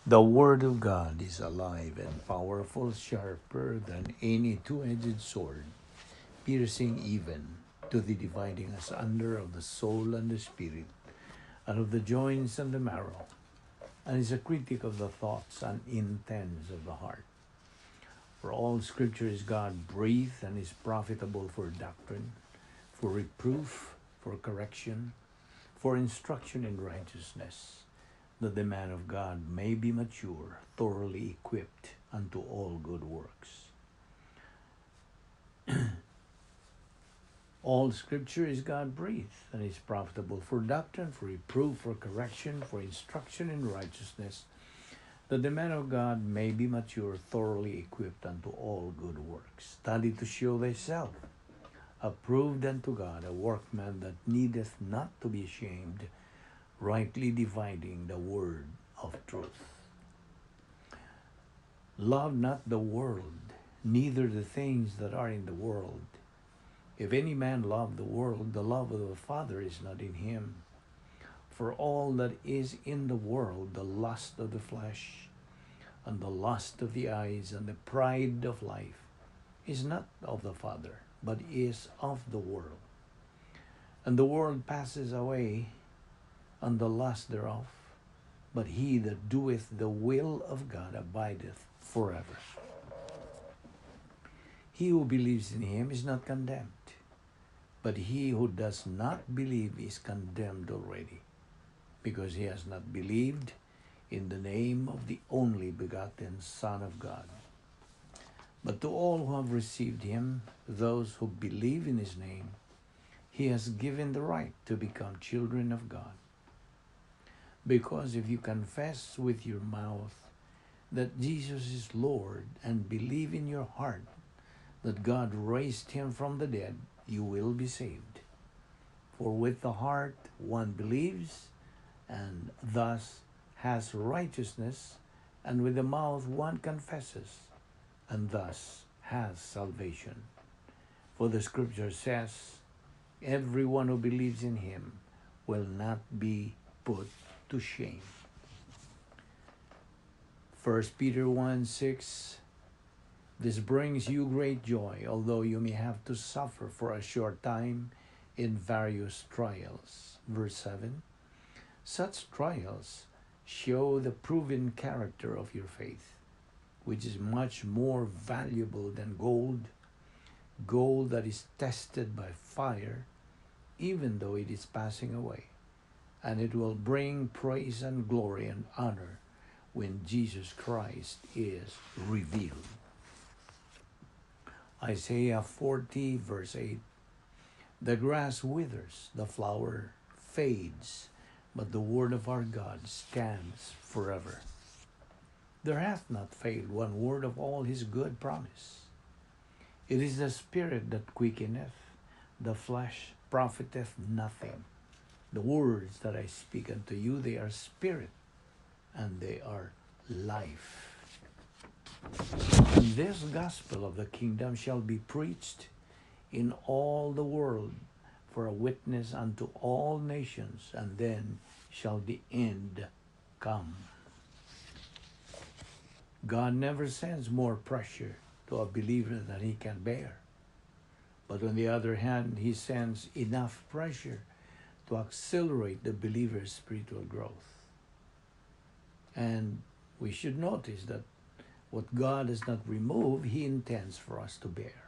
The Word of God is alive and powerful, sharper than any two-edged sword, piercing even to the dividing asunder of the soul and the spirit, and of the joints and the marrow, and is a critic of the thoughts and intents of the heart. For all Scripture is God breathed and is profitable for doctrine, for reproof, for correction, for instruction in righteousness, that the man of God may be mature, thoroughly equipped unto all good works. All Scripture is God breathed and is profitable for doctrine, for reproof, for correction, for instruction in righteousness, that the man of God may be mature, thoroughly equipped unto all good works. Study to show thyself approved unto God, a workman that needeth not to be ashamed, rightly dividing the word of truth. Love not the world, neither the things that are in the world. If any man love the world, the love of the Father is not in him. For all that is in the world, the lust of the flesh, and the lust of the eyes, and the pride of life, is not of the Father, but is of the world. And the world passes away, and the lust thereof, but he that doeth the will of God abideth forever. He who believes in him is not condemned, but he who does not believe is condemned already, because he has not believed in the name of the only begotten Son of God. But to all who have received him, those who believe in his name, he has given the right to become children of God. Because if you confess with your mouth that Jesus is Lord and believe in your heart that God raised him from the dead, you will be saved. For with the heart one believes and thus has righteousness, and with the mouth one confesses and thus has salvation. For the Scripture says, "Everyone who believes in him will not be put to shame." 1 Peter 1:6. This brings you great joy, although you may have to suffer for a short time in various trials. Verse 7. Such trials show the proven character of your faith, which is much more valuable than gold, gold that is tested by fire, even though it is passing away. And it will bring praise and glory and honor when Jesus Christ is revealed. Isaiah 40, verse 8. The grass withers, the flower fades, but the word of our God stands forever. There hath not failed one word of all his good promise. It is the spirit that quickeneth, the flesh profiteth nothing. The words that I speak unto you, they are spirit, and they are life. And this gospel of the kingdom shall be preached in all the world for a witness unto all nations, and then shall the end come. God never sends more pressure to a believer than he can bear. But on the other hand, he sends enough pressure to accelerate the believer's spiritual growth. And we should notice that what God does not remove, he intends for us to bear.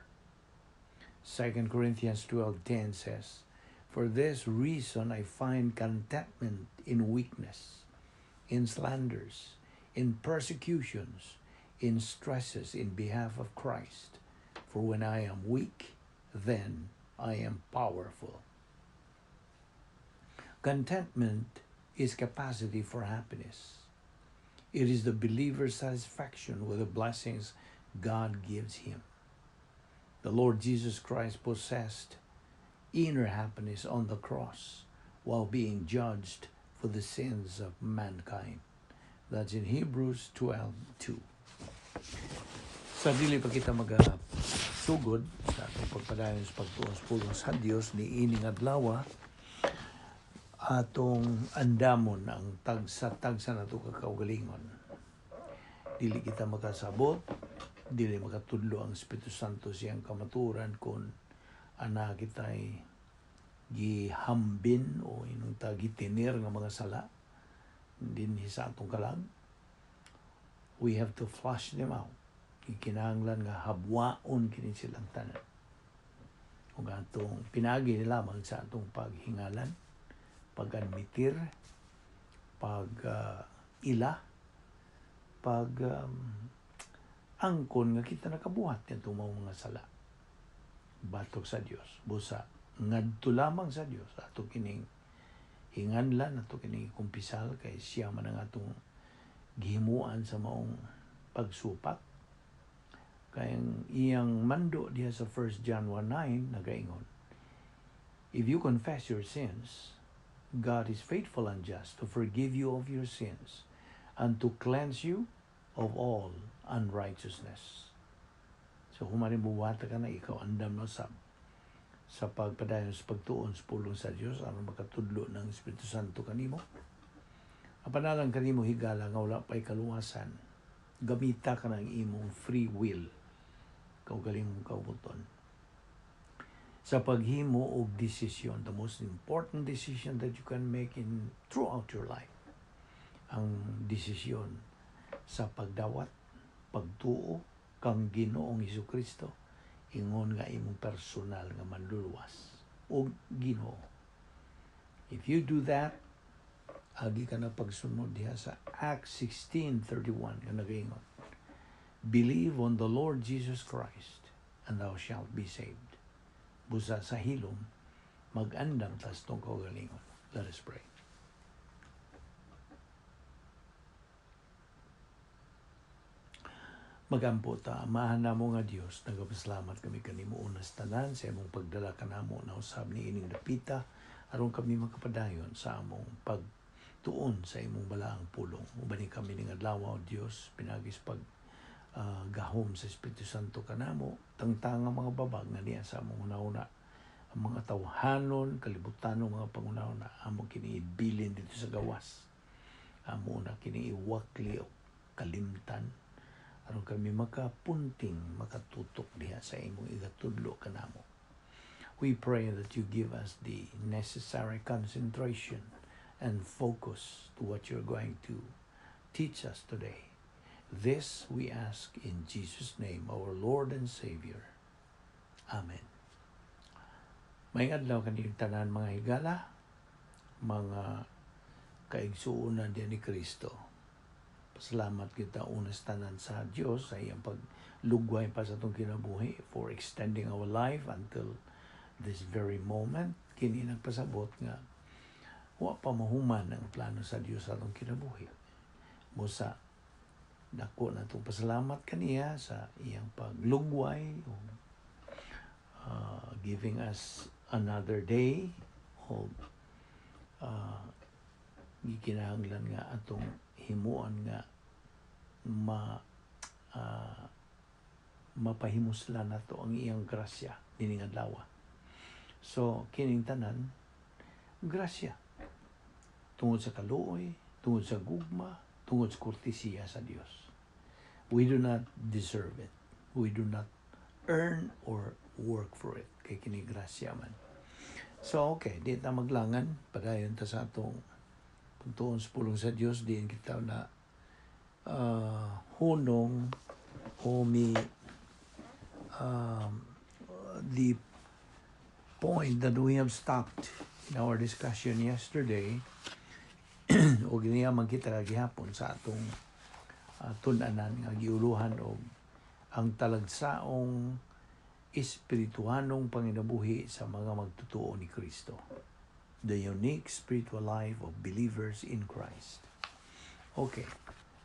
2 Corinthians 12:10 says, "For this reason I find contentment in weakness, in slanders, in persecutions, in stresses in behalf of Christ. For when I am weak, then I am powerful." Contentment is capacity for happiness. It is the believer's satisfaction with the blessings God gives him. The Lord Jesus Christ possessed inner happiness on the cross while being judged for the sins of mankind. That's in Hebrews 12:2. Sa dili pa kita magasugod sa atong pagpadayon sa pagtuon sa pulong sa Dios ni ining adlaw, atong andamon ang tagsa-tagsa nato ka kaugalingon. Dili kita makasabot, dili makatudlo ang Espiritu Santo siyang kamaturan kung ana kita'y gihambin o inong ta gitinir nga mga sala dinhi sa atong kalag. We have to flush them out. Ikinahanglan nga habwaon kini silang tanan. Ug atong pinagi lamang sa atong paghingalan, pag-admitir, pag ila, pag angkon nga kita nakabuhat nitong mga sala batok sa Dios. Busa ngadto lamang sa Dios ato kining hinganlan, ato kining kumpisal, kay siya man ang atong gihimuan sa maong pagsupak. Kay ang iyang mando diha sa 1 John 1:9 nagaingon, "If you confess your sins, God is faithful and just to forgive you of your sins and to cleanse you of all unrighteousness." So kung maring buwata ka na, ikaw andam no sab sa pagpadayon sa pagtuon sa pulong sa Dios aron makatudlo ng Espiritu Santo kanimo. Apanalang kanimo, higala, nga wala pa'y kaluwasan, gamita ka ng imong free will, kaugalingong kaubuton, sa paghimo og desisyon, the most important decision that you can make in throughout your life, ang desisyon sa pagdawat, pagtuo kang Ginoong Kristo ingon nga imong personal nga manluluwas o Ginoo. If you do that, agi ka na pagsunod diha sa Acts 16:31 nga nagaingon, "Believe on the Lord Jesus Christ and thou shalt be saved." Busa sa hilom, mag-andam tas tong kaugalingon. Let us pray. Magampo ta, Amahan namo nga Dios, nagapasalamat kami kanimo unas tanan sa imong pagdala kanamo na usab ni ining dapita aron kami makapadayon sa among pagtuon sa imong balaang pulong. Ubani kami ning adlaw, o Dios, pinagis pag gahom sa Espiritu Santo kanamo, tangtang ang mga babag nga niya sa among una-una, ang mga tawhanon, kalibutanon, mga panguna-una, amo kini ibilin dito sa gawas. Amo na kini iwakli o kalimtan aron kami makapunting, makatutok diha sa imong igatudlo kanamo. We pray that you give us the necessary concentration and focus to what you're going to teach us today. This we ask in Jesus' name, our Lord and Savior. Amen. May adlaw kaninyong tanan, mga higala, mga kaigsuonan diyan ni Kristo. Pasalamat kita unas tanan sa Dios sa iyang paglugway pa sa atong kinabuhi, for extending our life until this very moment. Kini nagpasabot nga wa pa mahuman ang plano sa Dios sa atong kinabuhi. Busa dako na itong pasalamat kaniya sa iyang paglugway, giving us another day o gikinahanglan nga atong himuan nga mapahimuslan nato ang iyang grasya nining adlaw. So kining tanan grasya tungod sa kaluoy, tungod sa gugma, tungod sa kortesiya sa Dios. We do not deserve it. We do not earn or work for it. Kay kini grasya man. So okay, di ta maglangan, padayon ta sa atong pagtuon sa pulong sa Dios. Diin kita na hunong o mi the point that we have stopped in our discussion yesterday, o giniya man kita gihapon sa atong tun-anan nga giuluhan og ang talagsaong espirituhanong panginabuhi sa mga magtutuo ni Kristo. The unique spiritual life of believers in Christ. Okay.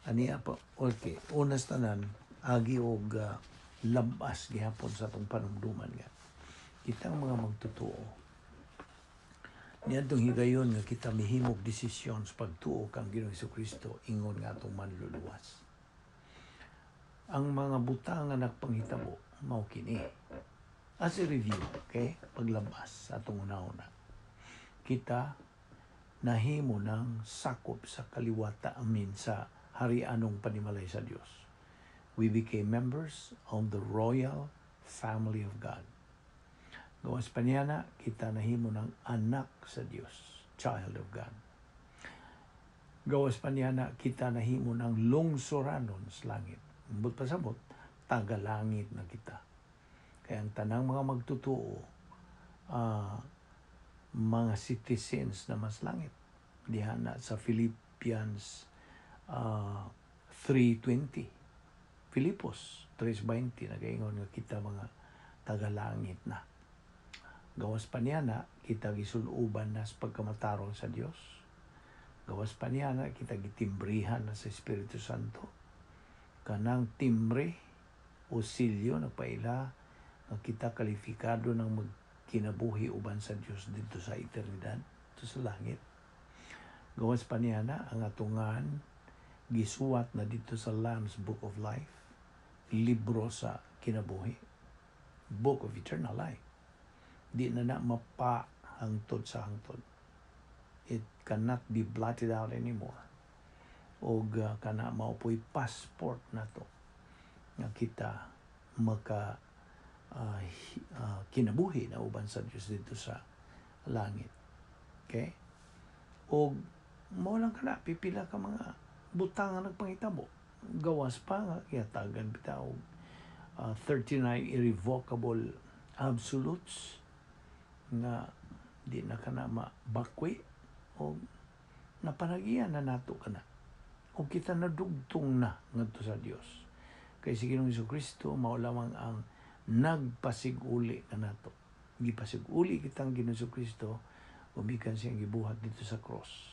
Aniya pa. Okay. Unas tanan, agi og labas gihapon sa atong panumduman nga kitang mga magtutuo, niadtong higayon nga kita mihimog desisyon sa pagtuo kang Ginoong Kristo ingon nga atong manluluwas, ang mga butang nga nagpanghitabo mao kini. As a review, okay, paglabas sa atong una-una, kita nahimo ng sakop sa kaliwata, amin sa harianong panimalay sa Dios. We became members of the royal family of God. Gawas pa niya na, kita nahimo ng anak sa Dios, child of God. Gawas pa niya na, kita nahimo ng lungsoranon sa langit. Ambot pasabot, tagalangit na kita. Kaya ang tanang mga magtutuo, mga citizens na mas langit. Diha na sa Philippians 3:20. Filipos 3:20 nagaingon nga kita mga tagalangit na. Gawas pa niya na kita gisuluban na sa pagkamatarong sa Dios. Gawas pa niya na kita gitimbrihan na sa Espiritu Santo. Kanang timbre o silyo nagpaila nga kita kalifikado ng magkinabuhi uban sa Dios didto sa eternidad, didto sa langit. Gawas pa niya na ang atungan gisuwat na didto sa Lamb's Book of Life, libro sa kinabuhi, Book of Eternal Life. Di na na mapahangtod sa hangtod. It cannot be blotted out anymore. Og kana mao po'y passport nato nga kita maka kinabuhi na uban sa Dios didto sa langit. Okay? Og mao lang kana pipila ka mga butang nga nagpangitabo. Gawas pa nga gihatagan bitaw og 39 irrevocable absolutes nga di na kana mabakwi o napanagian na nato kana o kita nadugtong na ngadto sa Dios. Kay si Ginoong Kristo mao lamang ang nagpasiguli kanato. Gipasiguli kitang Ginoong Kristo gumikan siyang gibuhat didto sa cross.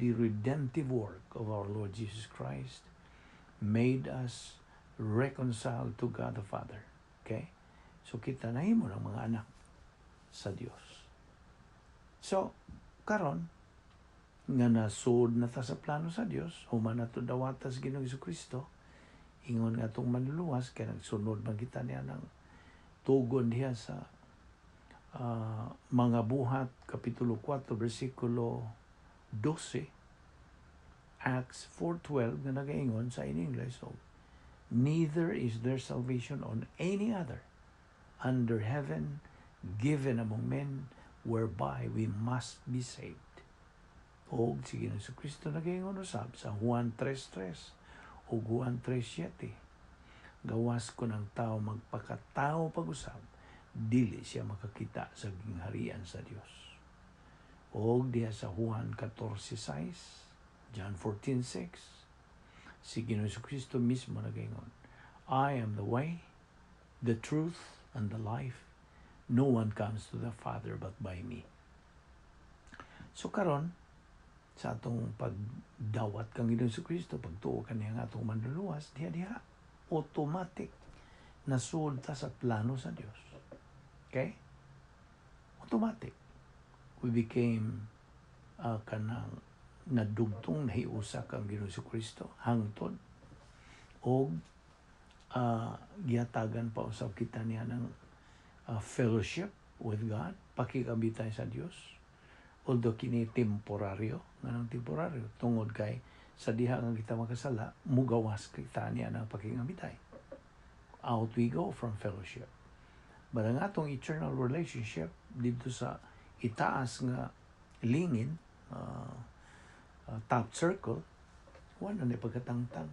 The redemptive work of our Lord Jesus Christ made us reconciled to God the Father. Okay? So kita nahimo ng mga anak sa Dios. So, karon nga nasud na ta sa plano sa Dios, human nato dawata sa Ginoong Kristo, ingon nga atong manluluwas, kay nagsunod man kita niya ng tugon diha sa Mga Buhat kapitulo 4 bersikulo 12, Acts 4:12, nga nagaingon sa in English, so "Neither is there salvation on any other under heaven given among men whereby we must be saved." Og si Ginoong Kristo nagaingon usab sa Juan 3:3 o Juan 3:7, gawas kon ang tao magpakatao pag-usab, dili siya makakita sa gingharian sa Dios. Og diha sa Juan 14:6, John 14:6, si Ginoong Kristo mismo nagaingon, "I am the way, the truth, and the life. No one comes to the Father but by me." So karon sa atong pagdawat kang Ginoong Kristo, pagtuo kaniya nga atong manluluwas, diha diha automatic nasud ta sa plano sa Dios. Okay? Automatic. We became kanang nadugtong, nahiusa kang Ginoong Kristo hangtod og gihatagan pa usab kita niya ng fellowship with God, pakigabitay sa Dios. Although kini temporaryo, nganong temporaryo? Tungod kay sa diha nga kita makasala, mugawas kita niya ng pakigabitay. Out we go from fellowship. But ang atong eternal relationship didto sa itaas nga lingin, top circle, wala na pagkatangtang.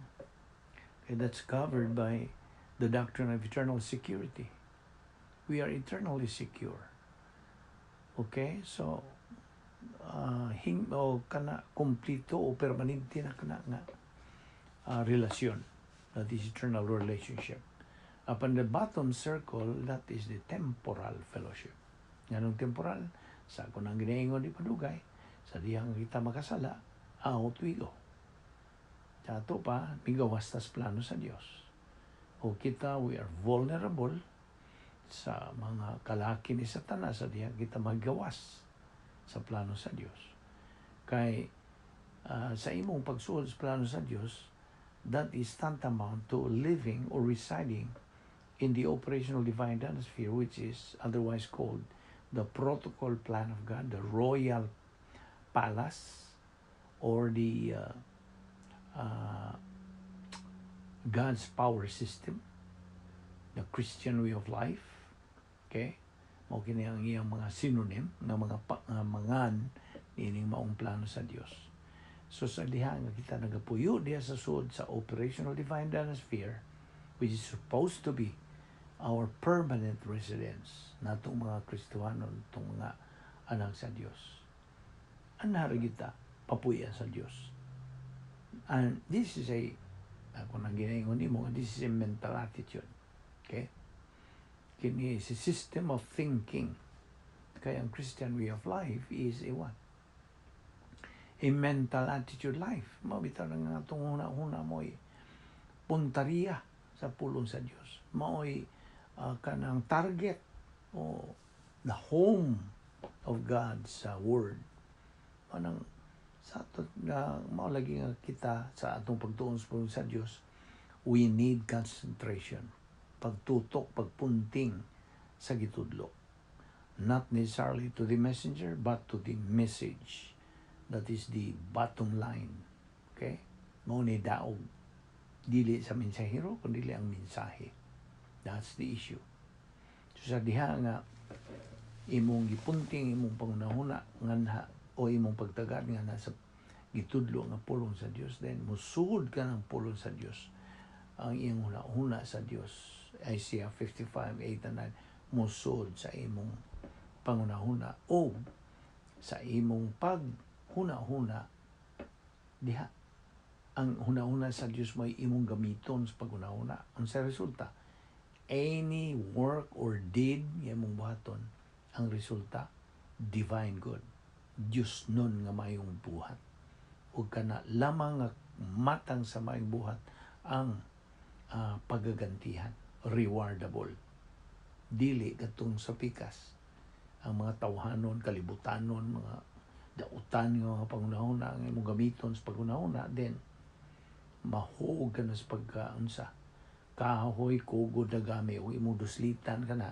Okay, that's covered by the doctrine of eternal security. We are eternally secure. Okay, so hing o kana kompleto o permanente na kana nga relasyon, that is eternal relationship. Upon the bottom circle, that is the temporal fellowship. Nganong temporal? Sa ako nang ginaingon di padugay, sa dihang kita makasala, out we go. Sa ato pa, migawas tas plano sa Dios. O kita, we are vulnerable sa mga kalaki ni Satanas sa dihang kita magawas sa plano sa Dios. Kay sa imong pagsuod sa plano sa Dios, that is tantamount to living or residing in the operational divine sphere, which is otherwise called the protocol plan of God, the royal palace, or the God's power system, the Christian way of life. Okay? Mao kini ang iyang mga synonym nga mga nga mangan niining maong plano sa Dios. So sa diha nga kita nagapuyo diha sa sud sa operational divine sphere, which is supposed to be our permanent residence natong mga Kristohanon, natong mga anak sa Dios. Anha ra kita papuy-an sa Dios. And this is a, ako nang ginaingon nimo, this is a mental attitude. Okay? Kini is a system of thinking. Kaya ang Christian way of life is a what? A mental attitude life. Mao bitaw nga atong huna-huna mo'y punteriya sa pulong sa Dios. Mao'y kanang target o the home of God's word. Manang sa ato na mao lagi nga kita sa atong pagtuon sa pulong sa Dios, we need concentration, pagtutok, pagpunting sa gitudlo. Not necessarily to the messenger, but to the message. That is the bottom line. Okay? Mao ni daog. Dili sa mensahero, kundi ang mensahe. That's the issue. So sa diha nga imong gipunting imong pangunahuna nganha o imong pagtagad nga nasa gitudlo nga pulong sa Dios, then musud ka ng pulong sa Dios, ang iyong huna-huna sa Dios, Isaiah 55, 8 and 9, musud sa imong pangunahuna o sa imong paghuna-huna diha, ang huna-huna sa Dios may imong gamiton sa paghuna-huna. Ang sa resulta, any work or deed nga imong buhaton, ang resulta, divine good, Dios nun nga mayong buhat ug kana lamang nga matang sa mayong buhat ang pagagantihan, rewardable, dili katong sa pikas, ang mga tawhanon, kalibutanon, mga dautan nga mga pangunahuna ang imong gamiton sa paghunahuna, then mahug ka na sa pagkaunsa, kahoy, kugod na gami o imong duslitan ka na,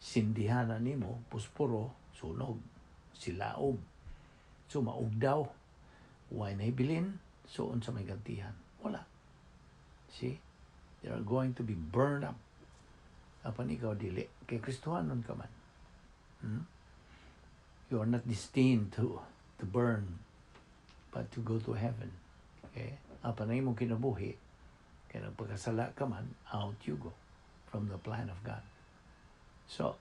sindihan na nimo pusporo, sunog, silaob, so maugdaw, way na ibilin. So unsa may gantihan? Wala. See, they are going to be burned up. Apan ikaw dili, kay Kristohanon ka man. You are not destined to burn but to go to heaven. Okay? Apan ang imong kinabuhi, kay nagpakasala ka man, out you go from the plan of God. So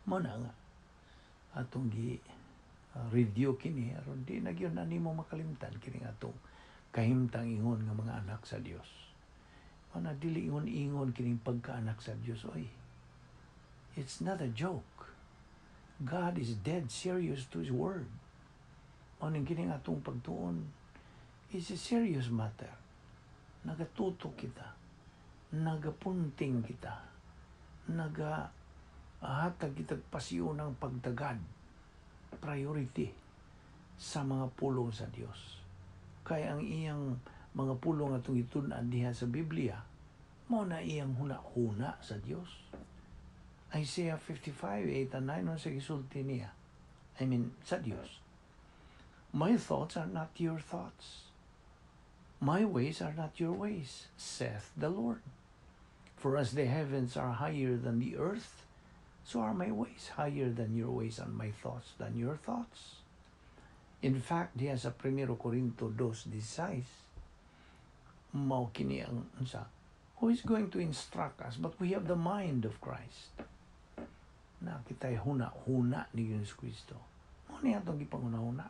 mao na nga atong gi review kini aron di na gyud na nimo makalimtan kini atong kahimtang ingon nga mga anak sa Dios. Mao na dili ingon-ingon kining pagkaanak sa Dios, oy. It's not a joke. God is dead serious to His word. Mao ning kining atong pagtuon is a serious matter. Nagatutok kita. Nagapunting kita. Naga hatag kitag pasyon ng pagtagad, priority sa mga pulong sa Dios. Kaya ang iyang mga pulong atong gitun-an diha sa Biblia, mao na iyang huna-huna sa Dios. Isaiah 55, 8 and 9, sa gisulti niya, I mean, sa Dios, "My thoughts are not your thoughts. My ways are not your ways, saith the Lord. For as the heavens are higher than the earth, so are my ways higher than your ways and my thoughts than your thoughts." In fact, diha sa 1 Corinto 2.16, mao kini ang unsa, who is going to instruct us, but we have the mind of Christ. Na kita'y huna-huna ni Jesus Kristo. Mao ni atong gipanghuna-huna.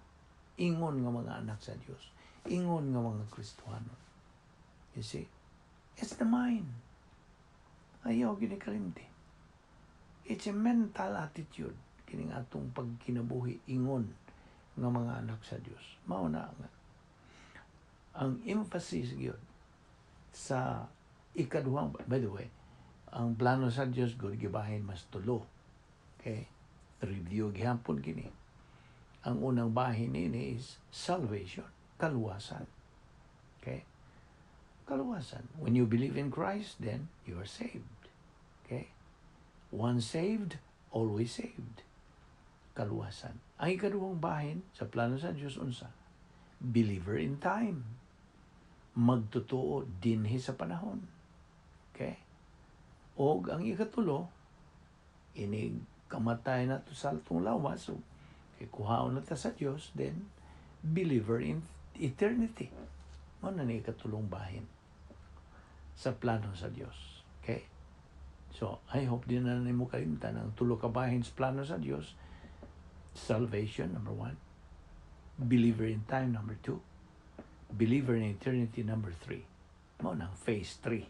Ingon nga mga anak sa Dios. Ingon nga mga Kristohano. You see? It's the mind. Ayaw gini kalimti. It's a mental attitude kining atong pagkinabuhi ingon nga mga anak sa Dios. Mao na nga ang emphasis gyud sa ikaduhang, by the way, ang plano sa Dios gud gibahin mas tulo. Okay? Review gihapon kini. Ang unang bahin nini is salvation, kaluwasan. Okay? Kaluwasan. When you believe in Christ, then you are saved. Okay? Once saved, always saved. Kaluwasan. Ang ikaduhang bahin sa plano sa Dios, unsa? Believer in time. Magtotoo dinhi sa panahon. Okay? Og ang ikatulo, inig kamatay na to sa atong lawas, so kuhaon na ta sa Dios, then believer in eternity. Mao na ni ikatulong bahin sa plano sa Dios. Okay? So, I hope di na nimo kalimtan ang tulo ka bahin sa plano sa Dios. Salvation, number one. Believer in time, number two. Believer in eternity, number three. Mao nang phase three.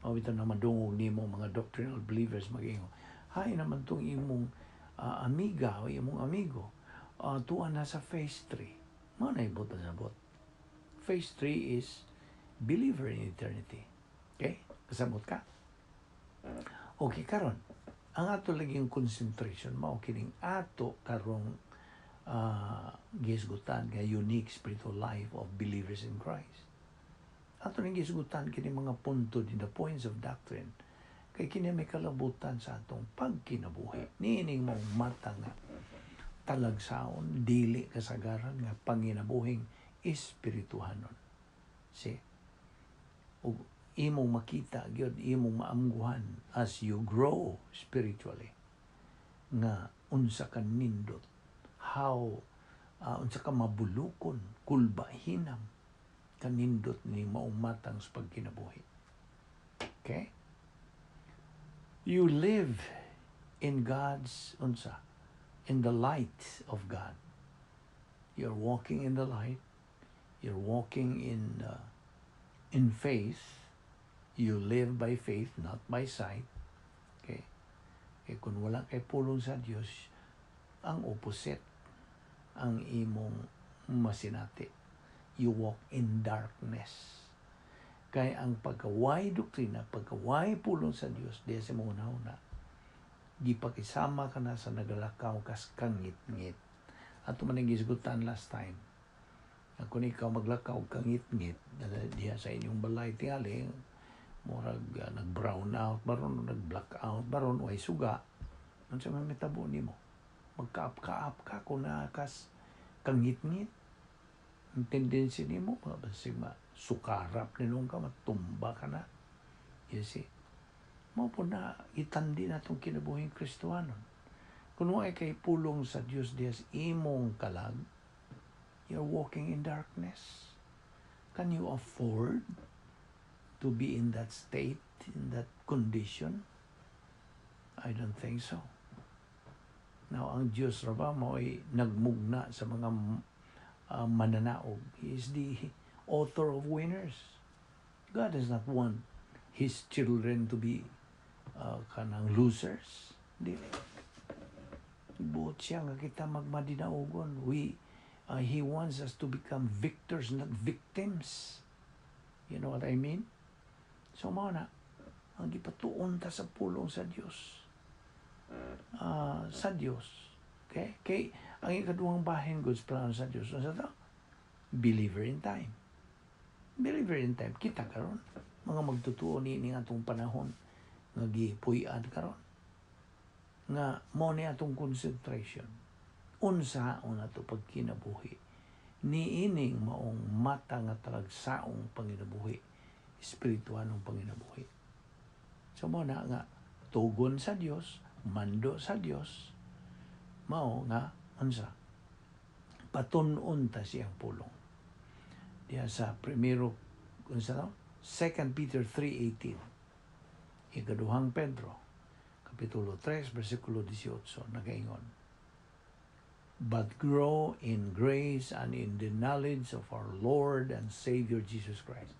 Mao ito na madungog nimo mga doctrinal believers mag-ingon. Hay naman tong imong amiga o imong amigo. Tuwa na sa phase 3. Mao na ibot sa sabot. Phase 3 is believer in eternity. Okay? Kasabot ka? Okay, karon ang ato laging concentration mao kining ato karong gihisgutan nga unique spiritual life of believers in Christ. Ato ning gihisgutan kini mga punto din, the points of doctrine, kay kini may kalabutan sa atong pagkinabuhi. Niining mong mata nga talagsaon, dili kasagaran nga panginabuhing espirituhanon. See? Ug imong makita gyud, imong maamguhan as you grow spiritually nga unsa ka nindot, how unsa ka mabulukon, kulbahinam kanindot ni maong matang sa pagkinabuhi. Okay? You live in God's unsa? In the light of God. You're walking in the light. You're walking in faith. You live by faith, not by sight. Okay? Kay kung wala kay pulong sa Dios, ang opposite ang imong masinati. You walk in darkness. Kay ang pagkaway doktrina, pagkaway pulong sa Dios, diya sa imong una, gipakisama ka na sa nagalakaw kas kangit-ngit. Ato man ang gisgutan last time. Kung ikaw maglakaw kangit-ngit, diya sa inyong balay tingali, murag nag-brown out, baron nag-black out, baron way suga, unsa may mitabo nimo? Magkaap-kaap ka kung nakas kangit-ngit. Ang tendency nimo, basig ma sukarap ninong ka, matumba ka na. You see? Mao po na itandi na itong kinabuhing Kristohanon. Kung ay kay pulong sa Dios diyas imong kalag, you're walking in darkness. Can you afford to be in that state, in that condition? I don't think so. Now, ang Diyos ra ba mo ay nagmugna sa mga mananaog. He is the author of winners. God does not want His children to be kanang losers. Dili. Buot siya nga kita magmadinaugon. He wants us to become victors, not victims. You know what I mean? So mao na, ang gipatuon ta sa pulong sa Dios. Sa Dios. Okay? Kay ang ikaduhang bahin God's plan sa Dios unsa to? Believer in time. Believer in time. Kita karon mga magtutuo ni ning atong panahon nga gipuy-an karon nga mo ni atong concentration, unsaon ato pagkinabuhi niining maong mata nga talagsaong panginabuhi, espirituanong panginabuhi. So mo na nga tugon sa Dios, mando sa Dios, mao nga unsa? Patun-on ta siyang pulong diya sa primero, unsa no, 2 Peter 3:18, Ikaduhang Pedro kapitulo 3 bersikulo 18, nagaingon, "But grow in grace and in the knowledge of our Lord and Savior Jesus Christ."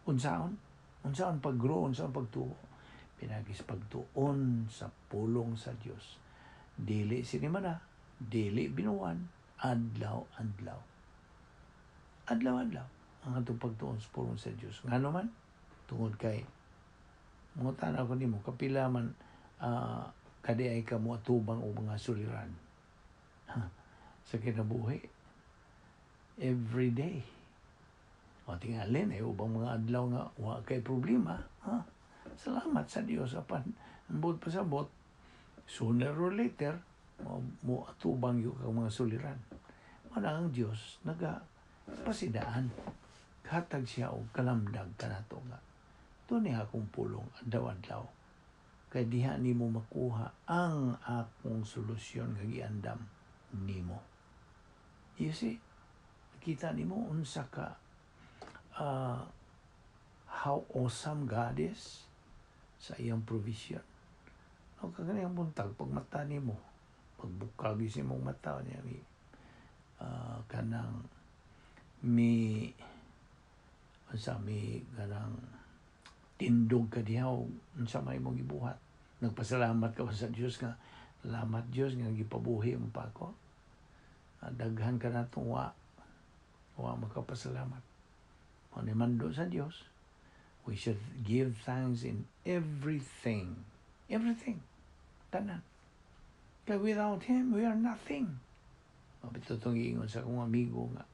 Unsaon? Unsaon pag-grow, unsaon pagtuo? Pinagis pagtuon sa pulong sa Dios. Dili sinimana, dili binuwan, adlaw adlaw. Adlaw adlaw ang atong pagtuon sa pulong sa Dios. Ngano man? Tungod kay mangutana ko nimo, kapila man kadi ay ka mo atubang og mga suliran sa kinabuhi every day? O tingalin eh, ubang mga adlaw nga wa kay problema, ha? Salamat sa Dios, apan ang buot pasabot, sooner or later mo atubang yung kang mga suliran. Mana ang Dios naga pasidaan. Hatag siya og kalamdag kanato nga tuni akong pulong adlaw-adlaw kay diha nimo makuha ang akong solusyon nga giandam nimo. You see, kita nimo unsa ka how awesome God is sa iyang provision. No, kaganihang buntag, pag mata nimo, pagbukag sa imong mata niya, mi, kanang mi unsa mi kanang tindog ka diha og unsa may imong gibuhat. Nagpasalamat ka ba sa Dios nga salamat Dios nga gipabuhi mo pa ako? Daghan ka natong wa makapasalamat. Mao ni mando sa Dios. We should give thanks in everything. Everything. Tanan. Kay without Him, we are nothing. Mao bitaw tong giingon sa akong amigo nga,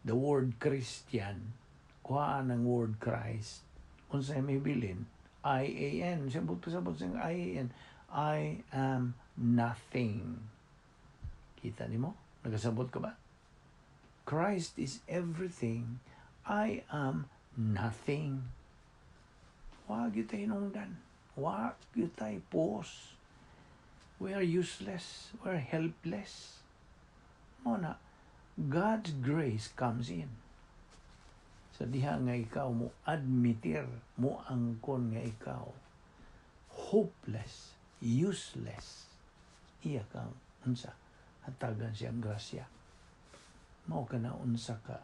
the word Christian, kuhaan ang word Christ, unsay may bilin, I-A-N. Sabot pa sabot sa I-A-N. I am nothing. Kita nimo? Nagasabot ka ba? Christ is everything. I am nothing. Wa gyud tay hinungdan. Wa gyud tay puos. We are useless. We are helpless. Mao na, God's grace comes in. Sa diha nga ikaw mo admitir, mo angkon nga ikaw hopeless, useless. Iya kang unsa hatagan siyang grasya. Mao ka na unsa ka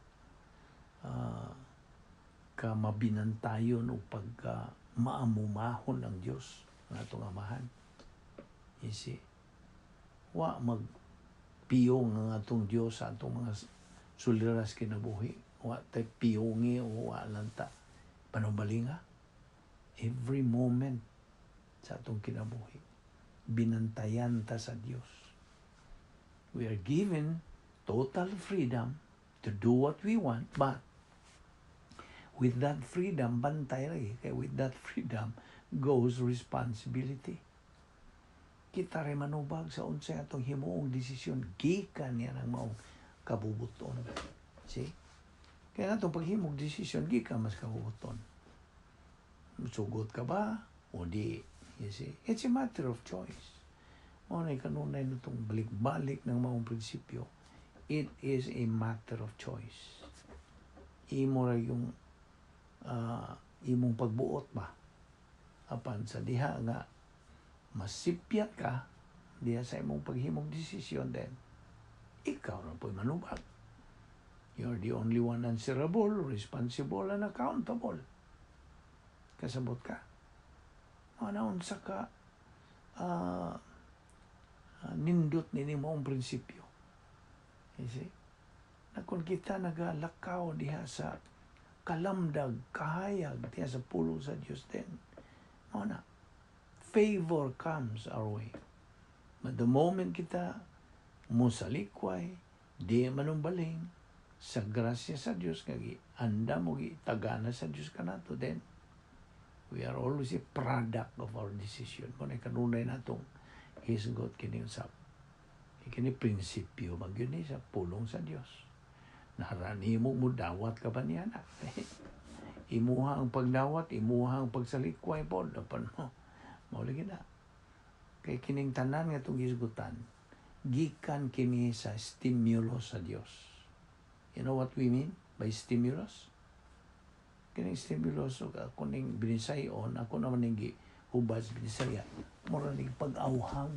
ka mabinantayon o pagka maamumahon ang Dios nga atong Amahan. You see? Wa magpiyong ang atong Dios sa atong mga suliras kinabuhi. Wa tay piyongi o wa lang ta panubalinga. Every moment sa atong kinabuhi, binantayan ta sa Dios. We are given total freedom to do what we want, but with that freedom, bantay lagi. Kay with that freedom goes responsibility. Kita rin manubag sa unsay atong himuong desisyon gikan niya ng maong kabubuton. See? Kaya atong paghimog desisyon gikan mas kabubuton. Sugot ka ba o di? You see? It's a matter of choice. Mao na kanunay natong balik-balik ng maong prinsipyo. It is a matter of choice. Imo ra yung imong pagbuot ba. Apan sa diha nga masipyat ka diha sa imong paghimog desisyon, then ikaw ra po'y manubag. You're the only one answerable, responsible, and accountable. Kasabot ka? Mao na unsa ka nindot ni maong prinsipyo. You see? Na kung kita nagalakaw diha sa kalamdag, kahayag, diha sa pulong sa Dios, then, mao na, favor comes our way. But the moment kita musalikway, di manumbaling, sa grasya sa Dios nga anda mo gi tagana sa Dios kanato, then we are always a product of our decision. Mao na kanunay natong hisgot kini usab. Kini prinsipyo man gyud ni sa pulong sa Dios. Naranimo mo dawat ka ba niya na? Imuha ang pagdawat, imuha ang pagsalikway po, apan mo. Mao lagi na. Kay kining tanan nga itong hisgutan, gikan kini sa stimulus sa Dios. You know what we mean by stimulus? Kining stimulus, ug ako ning binisayon, ako naman ning gihubad sa Binisaya, mura ning pag-awhag,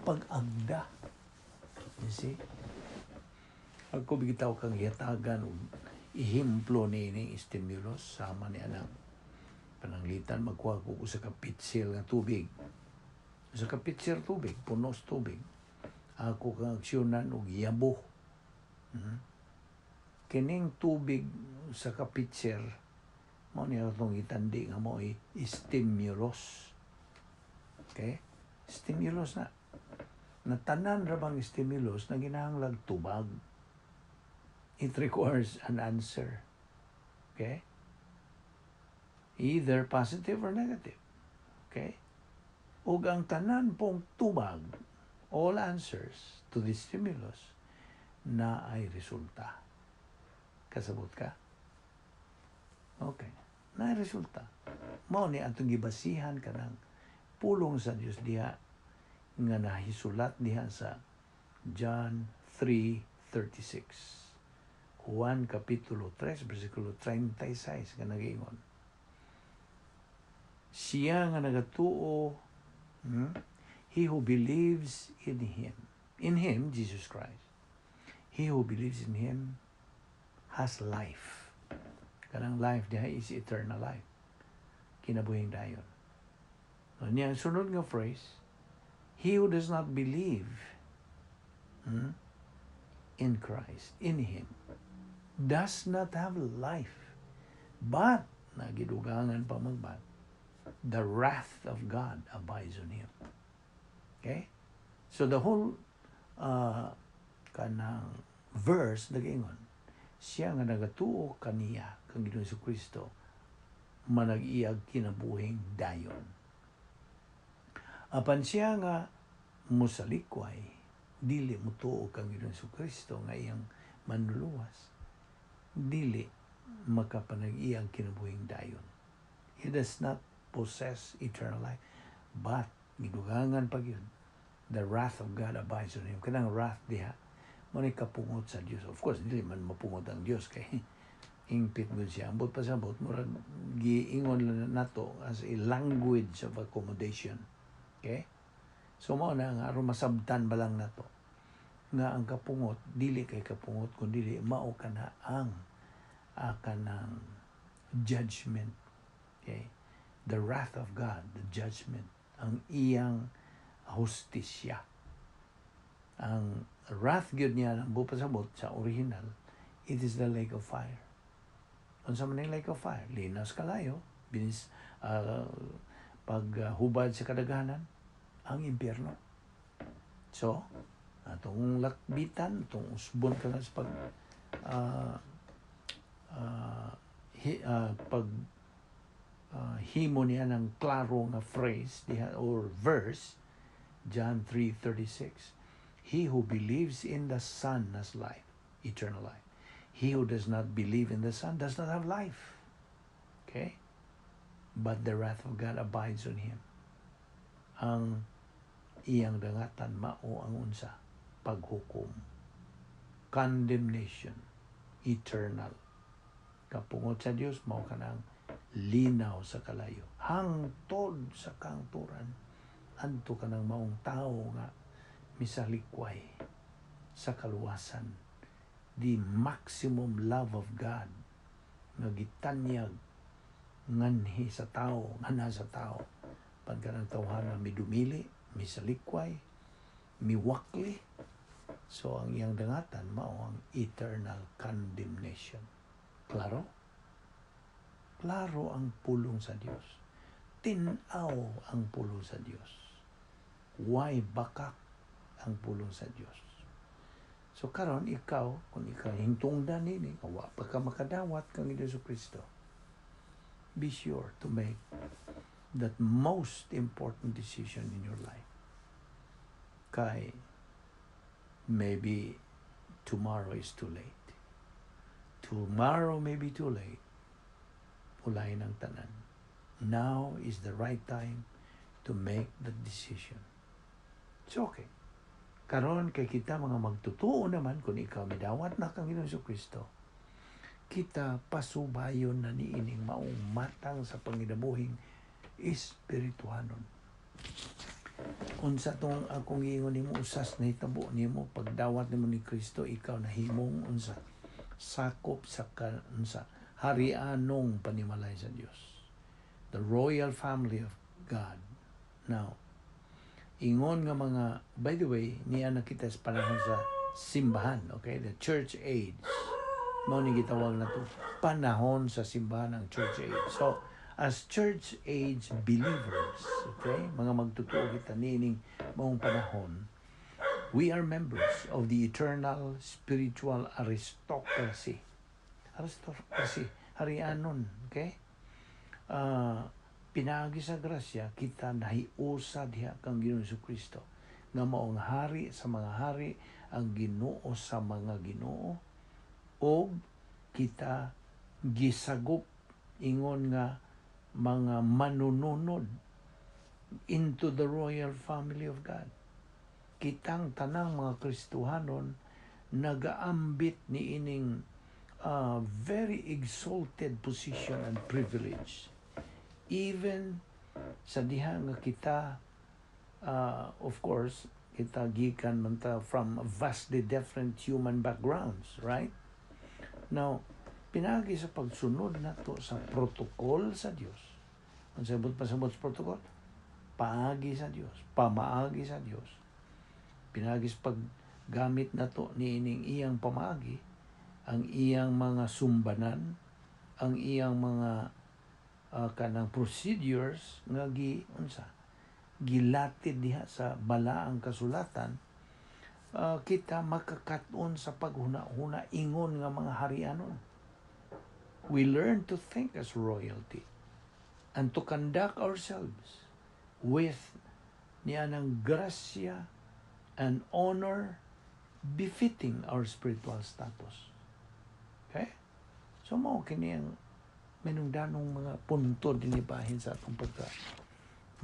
pag-agda. You see? Ako bitaw kang gihatagan og ehemplo ni ning stimulus sama ni anang pananglitan magkuha ko usa ka pitsil nga tubig. Usa ka pitsil tubig, puno sa tubig. Ako kang aksyonan og yabo. Kining tubig sa ka pitcher mao ni atong gitandi nga mao stimulus. Okay? Stimulus na. Natanan ra bang stimulus na ginahanglag tubag. It requires an answer. Okay? Either positive or negative. Okay? Ug ang tanan pong tubag, all answers to the stimulus, na ay resulta. Kasabot ka? Okay. Na resulta. Mao ni atong gibasihan kanang pulong sa Dios diha nga nahisulat diha sa John 3:36. Juan Kapitulo 3 versikulo 36 nga nagaingon. Siya nga nagatuo, He who believes in him, Jesus Christ, he who believes in him has life. Kanang life diha is eternal life. Kinabuhing dayon. No, niya ang sunod nga phrase, he who does not believe in Christ, in Him, does not have life, but, nagidugangan pa magbat, the wrath of God abides on him. Okay? So the whole kanang verse nagaingon, siya nga nagatuo kaniya, kang Ginoong Kristo, manag-iyag kinabuhing dayon. Apan siya nga musalikway, dili mutuo kang Ginoong Kristo nga iyang manluluwas, dili makapanag-iyang kinabuhing dayon. He does not possess eternal life, but gidugangan pa gyud, the wrath of God abides on him. Kanang wrath diha, mao ni kapungot sa Dios. Of course, dili man mapungot ang Dios kay hingpit mo siya. Ambot pa sa ambot, murag giingon lang nato as a language of accommodation. Okay? So mao na nga aron masabtan ba lang nato nga ang kapungot dili kay kapungot kundi mao kana ang kanang judgment. Okay? The wrath of God, the judgment, ang iyang hustisya. Ang wrath gyud niya ang pasabot sa original, it is the lake of fire. Unsa man ang lake of fire? Linaw kalayo, binis paghubad sa kadaghanan, ang impyerno. So, atong lakbitan, atong usbon ka na sa pag hi, pag himo niya ng klaro nga phrase diha or verse, John 3:36, "He who believes in the Son has life, eternal life. He who does not believe in the Son does not have life." Okay? But the wrath of God abides on him. Ang iyang dangatan mao ang unsa? Paghukom. Condemnation. Eternal. Kapungot sa Dios mao kanang linaw sa kalayo. Hangtod sa kangturan, adto kanang maong tao nga misalikway sa kaluwasan. The maximum love of God nga gitanyag nganhi sa tao, ngana sa tao. Pagka ng tawhana midumili, misalikway, miwakli, so ang iyang dangatan mao ang eternal condemnation. Klaro? Klaro ang pulong sa Dios. Tin-aw ang pulong sa Dios. Way bakak ang pulong sa Dios. So karon ikaw, kung ikaw hintungdan nini, wa pa ka makadawat kang Hesus Kristo, be sure to make that most important decision in your life. Kay maybe tomorrow is too late. Tomorrow may be too late. Ulahin ang tanan. Now is the right time to make the decision. It's okay. Karon kay kita mga magtutuo naman, kung ikaw midawat na kang Ginoong Kristo, kita pasubayon na niining maong matang sa panginabuhing espirituhanon. Unsa tong akong giingon nimo usas nahitabo nimo pagdawat nimo ni Kristo? Ikaw nahimong unsa? Sakop sa ka, unsa? Harianong panimalay sa Dios. The royal family of God. Now, ingon nga mga, by the way, niya nakita sa panahon sa simbahan, okay? The church age. Mao ni gitawag na to panahon sa simbahan, ang church age. So, as church age believers, okay? Mga magtutuo kita niining maong panahon, we are members of the eternal spiritual aristocracy. Aristocracy, harianon, okay? Pinaagi sa grasya, kita nahiusa diha kang Ginoong Kristo nga mao ang hari sa mga hari, ang Ginoo sa mga ginoo, og kita gisagop Ingon nga mga manununod into the royal family of God. Kitang tanang mga Kristohanon nagaambit ni ining very exalted position and privilege. Even sa diha nga kita, of course, kita gikan man ta from vastly different human backgrounds, right? Now, pinaagi sa pagsunod nato sa protocol sa Dios. Ang sabot pasabot sa protocol, paagi sa Dios, pamaagi sa Dios. Pinaagi sa paggamit nato niining iyang pamaagi, ang iyang mga sumbanan, ang iyang mga kanang procedures nga gi unsa, gilatid diha sa balaang kasulatan, kita makakat-on sa paghuna-huna ingon nga mga harianon. We learn to think as royalty and to conduct ourselves with nianang grasya and honor befitting our spiritual status. Okay? So mao kini ang minungdanong mga punto dinhi bahin sa atong pagka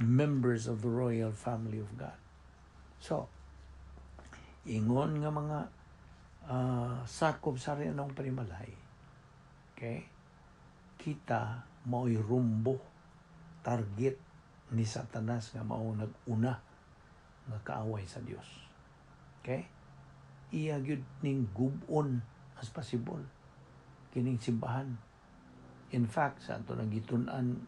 members of the royal family of God. So, ingon nga mga sakop sa ng panimalay, okay? Kita mao'y rumbo, target ni Satanas nga mao nag-una nga kaaway sa Dios. Okay? Iya gyud ning gub-on as possible kining simbahan. In fact, sa ato nang gitun-an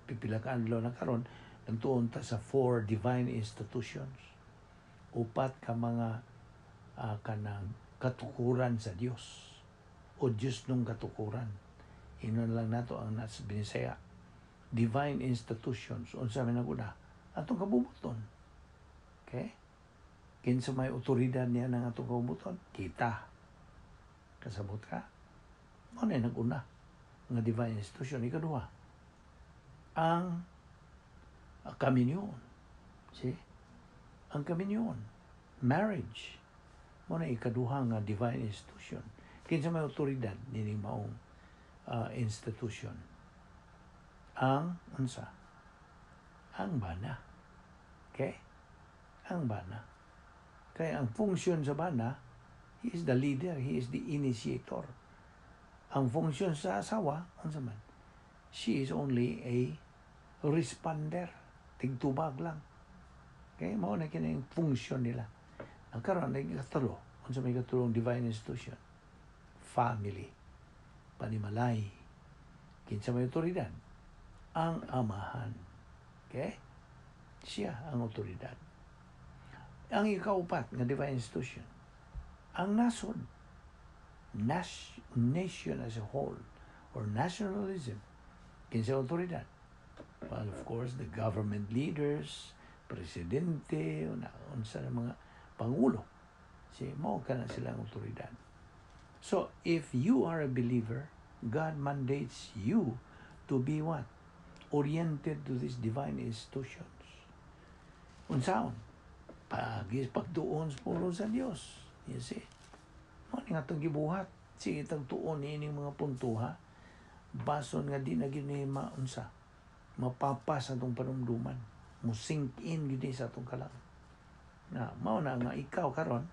pipila ka adlaw na karon, nagtuon ta sa four divine institutions. Upat ka mga kanang katukuran sa Dios o Dios nung katukuran. Inon lang nato ang nas Binisaya. Divine institutions, unsa man naguna atong kabubuton. Okay? Kinsa may otoridad niya ng atong kabubuton? Kita. Kasabot ka? Mao na nag-una nga divine institution. Ikaduha, ang kaminyoon. See? Ang kaminyoon. Marriage. Mao na ikaduha nga divine institution. Kinsa may otoridad nining maong institution? Ang unsa? Ang bana. Okay? Ang bana. Kaya ang funksyon sa bana, he is the leader, he is the initiator. Ang funksyon sa asawa, unsa man? She is only a responder. Tigtubag lang. Okay? Mao na kini ang funksyon nila. Ang karon ay ikatulo. Unsa may ikatulong divine institution? Family. Panimalay. Kinsa may otoridad? Ang amahan. Okay? Siya ang otoridad. Ang ikaupat nga divine institution, ang nasod, nation as a whole, or nationalism, kinsa otoridad? Well, of course, the government leaders, presidente, una, unsa na mga pangulo. Si mao kana silang otoridad. So, if you are a believer, God mandates you to be what? Oriented to these divine institutions. Unsaon? Pagis pagtuon sa pulong sa Dios. You see? Mao ni nga atong gibuhat. Sige tag tuon niining mga punto, ha. Bason nga di na gyud ni maunsa, mapapa sa atong panumduman. Mo sink in gyud ni sa atong kalam. Na mao na nga ikaw karon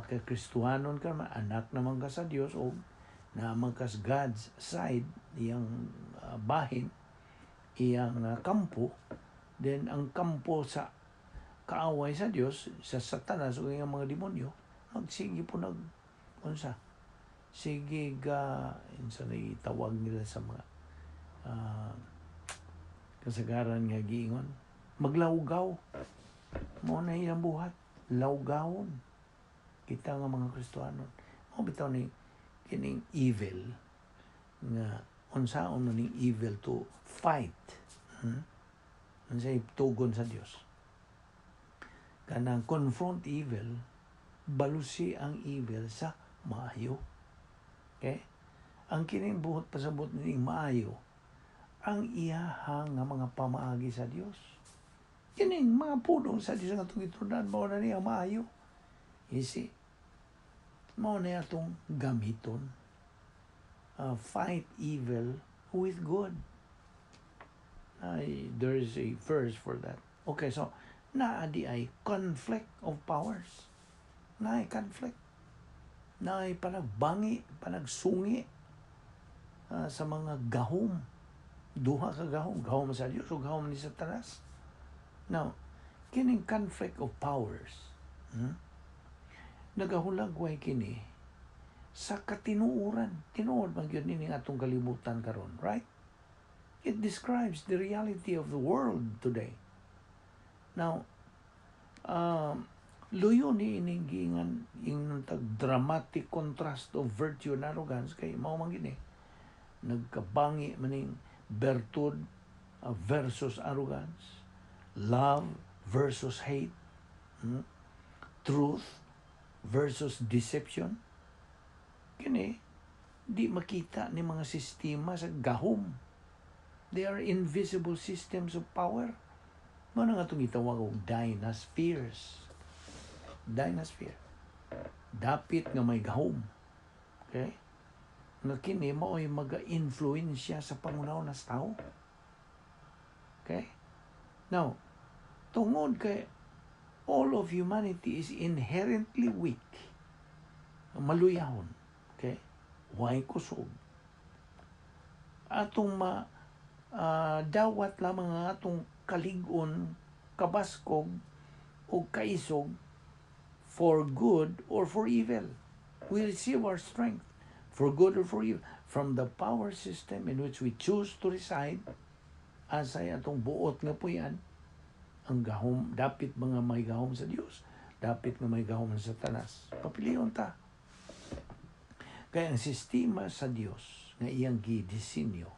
kay Kristohanon ka man, anak naman ka sa Dios o naman ka sa God's side, iyang bahin, iyang kampo, then ang kampo sa kaaway sa Dios, sa Satanas o iyang mga demonyo, magsige po nag unsa, sige ga unsa na itawag nila sa mga kasagaran nga giingon, maglawgaw. Mao na iyang buhat, lawgawon kita nga mga Kristohanon. Mao bitaw ni kining evil nga unsaon no ning evil to fight, Unsay tugon sa Dios? Kanang confront evil, balusi ang evil sa maayo. Okay? Ang kining buot pasabot ning maayo, ang iyaha nga mga pamaagi sa Dios. Kining mga pulong sa Dios nga atong gitun-an, mao na niya maayo. You see? Mao na atong gamiton. Fight evil with good. Ay, there is a verse for that. Okay, so naa diay conflict of powers. Naay conflict. Naay panagbangi, panagsungi sa mga gahom. Duha ka gahom, gahom sa Dios o gahom ni Satanas. Now, kining conflict of powers, Nagahulagway kini sa katinuoran. Tinuod man gyud nining atong kalibutan karon, right? It describes the reality of the world today. Now, luyo ni ining giingan ingnon tag dramatic contrast of virtue and arrogance kay mao man gini. Nagkabangi maning bertud versus arrogance, love versus hate, Truth versus deception. Kini di makita ni mga sistema sa gahom. They are invisible systems of power. Mao na nga itong gitawag og dynaspheres. Dynasphere. Dapit nga may gahom. Okay? Nga kini mao'y maga-influensya sa pangunaw sa tao. Okay? Now, tungod kay all of humanity is inherently weak. Maluyahon. Okay? Way kusog. Atong ma dawat lamang ang atong kalig-on, kabaskog, o kaisog for good or for evil. We receive our strength for good or for evil from the power system in which we choose to reside. Asay atong buot nga puyan, ang gahom, dapit mga may gahom sa Dios, dapit nga may gahom sa Satanas. Papilion ta. Kaya ang sistema sa Dios nga iyang gidisenyo,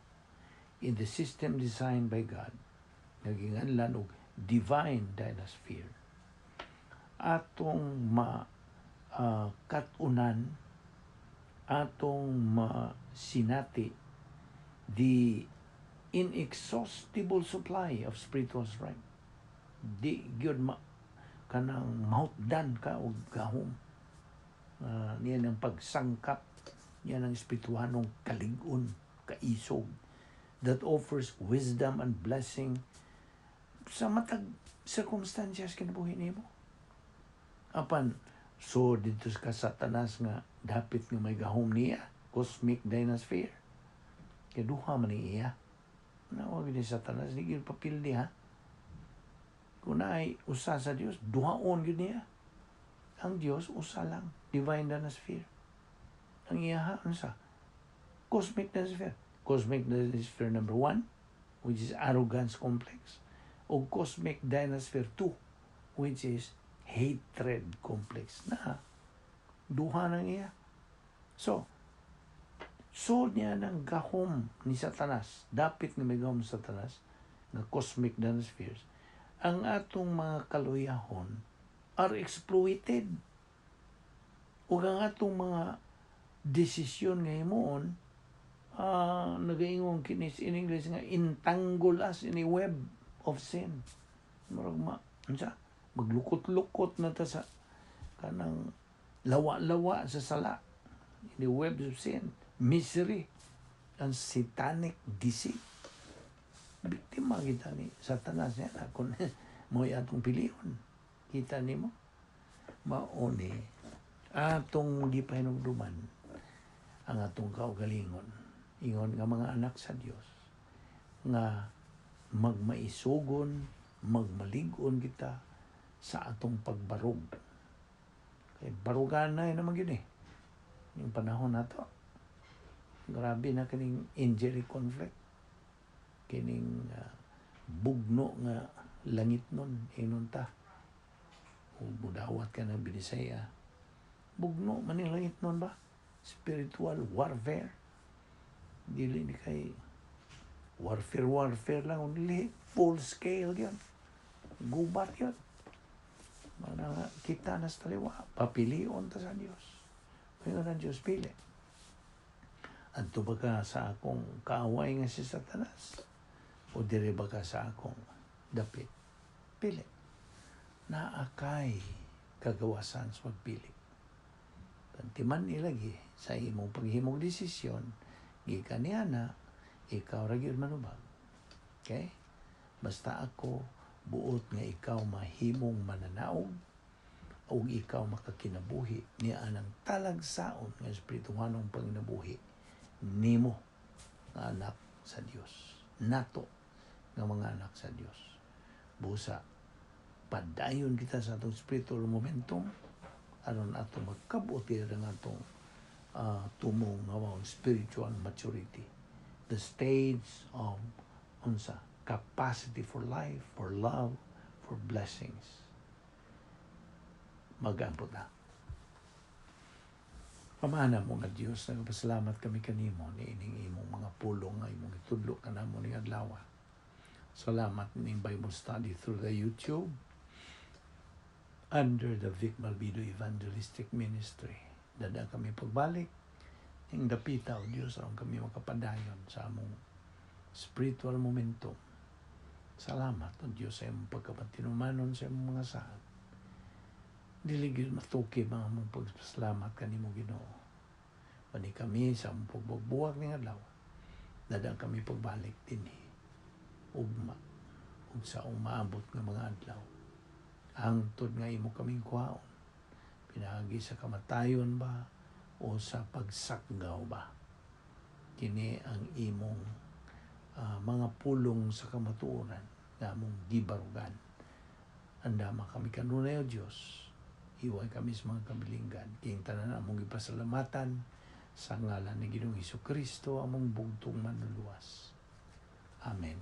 in the system designed by God, nga ginganlan og divine dynasphere, atong ma katunan, atong masinati the inexhaustible supply of spiritual strength. Di gyud ma kanang mahutdan ka og gahom. Niya ang pagsangkap, niya ang espirituhanong kalig-on, kaisog that offers wisdom and blessing sa matag circumstances kinabuhi nimo. Apan so dito ka Satanas nga dapit nga may gahom niya, cosmic dynasphere. Kay duha man ni iya. Nawag ni Satanas di gyud papildi ha. Kung naay usa sa Dios, duhaon gyud niya. Ang Dios usa lang, divine dynasphere. Ang iya ha, unsa? Cosmic dynasphere. Cosmic dynasphere number 1, which is arrogance complex, o cosmic dynasphere 2, which is hatred complex. Na, duha nang iya. So, so niya ng gahom ni Satanas, dapit nga may gahom sa Satanas, nga cosmic dynaspheres, ang atong mga kaluyahon are exploited. Ug ang atong mga desisyon nga himuon, nagaingon kinis in English nga entangle us in a web of sin. Murag ma, unsa? Maglukot-lukot na ta sa kanang lawa-lawa sa sala. In the web of sin, misery, and satanic deceit. Biktima kita ni Satanas niya na kung mo'y atong pilion. Kita nimo? Mao ni atong gipahinumduman ang atong kaugalingon. Ingon nga mga anak sa Dios nga magmaisugon, magmalig-on kita sa atong pagbarog. Kay barugan na naman yun eh. Yung panahon na to. Grabe na kining angelic conflict. Kining bugno nga langit nun, inon ta. O budawat ka ng Binisaya. Bugno man yung langit nun ba? Spiritual warfare. Dili ni kay warfare warfare lang, only full scale yun. Gubat yun. Mana nga, kita na sa taliwa, papilion ta sa Dios. Ngayon ang Diyos pili. Adto ba ka sa akong kaaway nga si Satanas? O diri ba ka sa akong dapit? Pili. Naakay kagawasan sa pagpili. Pantiman ilagi sa imong paghimog desisyon, gikan niya na Ikaw ra gyud manubag. Okay? Basta ako buot nga ikaw mahimong mananaog ug ikaw makakinabuhi ni anang talagsaon nga espirituhanong panginabuhi nimo nga anak sa Dios, nato nga mga anak sa Dios. Busa padayon kita sa atong spiritual momentum aron ato magkabot ang atong tumong nga maong spiritual maturity, the stage of unsa, capacity for life, for love, for blessings. Magampo ta. Amahan namo nga Dios, nagpasalamat kami kanimo ni ining imong mga pulong nga imong itudlo kanamo ning adlaw. Salamat ning Bible study through the YouTube under the Vic Malvido Evangelistic Ministry. Dada kami pagbalik ning dapita, o Dios, aron kami makapadayon sa among spiritual momentum. Salamat, o Dios, sa imong pagkapatinumanon sa imong mga saad. Dili gyud matuki mga among pagpasalamat kanimo, Ginoo. Bani kami sa among pagbubuwag ning adlaw. Dada kami pagbalik dinhi ugma ug sa umaabot nga mga adlaw. Hangtod nga imo kaming kuhaon. Pinaagi sa kamatayon ba o sa pagsakgaw ba? Kini ang imong mga pulong sa kamatuoran nga among gibarugan. Andama kami kanunay, O Dios. Hiway kami sa mga kabilinggan. Kining tanan among gipasalamatan sa ngalan ni Ginoong Hesus Kristo, among bugtong manluluwas. Amen.